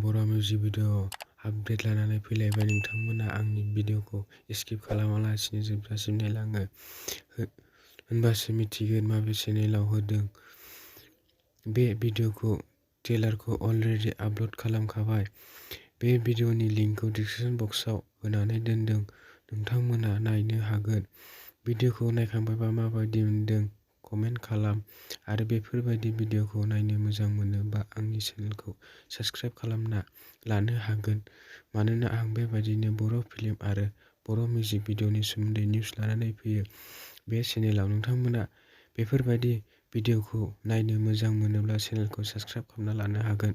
बर' music video update लानानै फैलायबाय। नोंथांमोना आंनि भिडिअखौ स्किप खालामालासिनो जोबजासिम नायलाङो होनबासो मिथिगोन माबे चेनेलाव होदों। बे भिडिअखौ ट्रेलारखौ अलरेडि आपल'ड खालामखाबाय। बे भिडिअनि लिंकखौ डिसक्रिपशन बक्सआव होनानै दोनदों, नोंथांमोना नायनो हागोन। भिडिअखौ नायखांबायबा माबायदि मोनदों कमेन्ट खालाम आरो बेफोरबायदि भिडिअखौ नायनो मोजां मोनोबा आंनि चेनेलखौ साबस्क्राइब खालामना लानो हागोन, मानोना आं बेबायदिनो बर' फिल्म आरो बर' मिउजिक भिडिअनि सोमोन्दै निउस लानानै फैयो बे चेनेलाव। नोंथांमोना बेफोरबायदि भिडिअखौ नायनो मोजां मोनोब्ला चेनेलखौ साबस्क्राइब खालामना लानो हागोन।